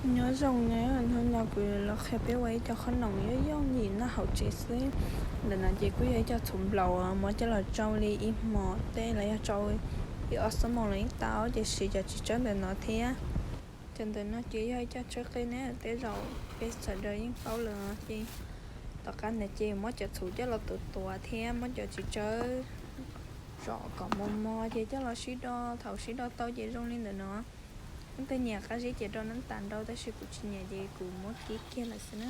Nyob zoo na, hnub no kuv los qhia peb ua ib co qhob noom yooj yooj yim noj hauv tsev xwb. Ntawm no ces kuj yog ib co txhuv nplaum muab coj los tsau li ib hmos tej los yog tsau ib ob xuab moos los yeej tau, tiam sis cov txiv tsawb ntawm no thiab. Cov ntawm no ces yog ib co tsawb qe ne, tej zaum peb sawv daws yeej paub lawm ces tom qab ntawd ces muab cov txhuv coj los tuav tuav thiab muab cov txiv tsawb zom kom mos mos ces coj los sib do. Thaum sib do tau ces zoo li ntawm no. Leej twg nyiam qab zib ces do nab tas nrau, tab sis kuv tsis nyiam ces kuv muab kib kiag lawm xwb na.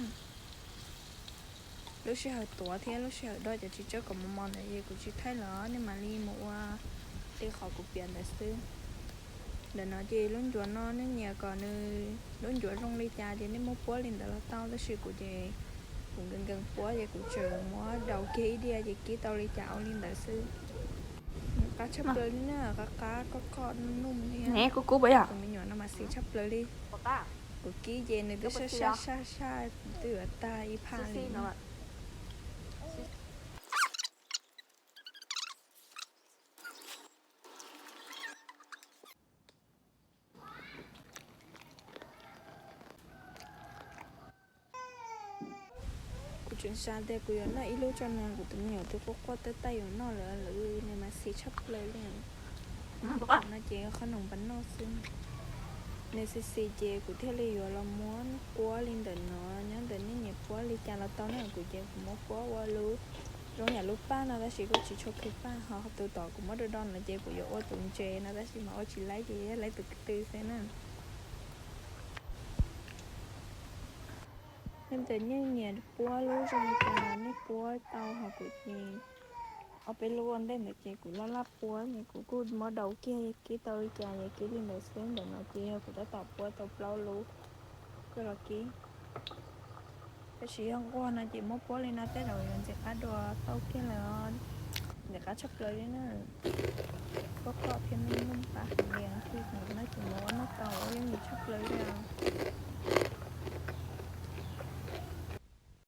Lub sij hawm tuav thiab lub sij hawm do cov txiv tsawb kom mos mos ntawd ces kuv tsis thaij los nej mam li mus ua li qhov kuv piav ntawd xwb. Ntawm no ces lub ncuav no nej nyiam kom nws lub ncuav zoo li cas ces nej muab puab li ntawd los tau, tab sis kuv ces kuv nkees nkees puab ces kuv tseem muab daus kiag ib diav ces kib tau li cas ua li ntawd xwb. Qab tshaj plaws li na, qab qab koj koj nuj nuj thiab. Tus me nyuam no mas xis tshaj plaws li. Kuv kib ces nws twb saj saj saj saj, twb yuav tag ib phaj li no. Kuv tseem xav tias kuv yuav noj ib lub tso na, kuv tus me nyuam twb quaj quaj tab tab yuav noj lawm, lawv nws mas xis tshaj plaws li. No ces qhob noom pas noj xwb. Nws xis xis ces kuv thiaj li yuav los muab puab li ntawm no. Nyob ntawm nej nyiam puab li cas los tau na, kuv ces kuv muab puab ua lub zoo yam lub paj no tab sis kuj tsis tshua khwv paj, ho tus tom kuv muab do do no ces kuv yuav ua tus ntses no tab sis mas ua tsis laib ces laib tus ko tw xwb na. Nyob ntawm nej nyiam puab lub zoo li cas nej puab tau, ho kuv ces ob peb lub ua ntej ntawd ces kuv laj laj puab ces kuv kuj muab daus kiag, kib tau li cas ces kib li ntawd xwb. Ntawm no ces yog kuv tab tom puab tau plaub lub koj los kib. Tab sis yog nquag no ces muab puab li no tej zaum yuav ntxim qab dua tau kiag lawm, ntxim qab tshaj plaws li na. Koj koj thiab nuj nuj pas heev li, kuv no ces mus ua noj tau yooj yim tshaj plaws li.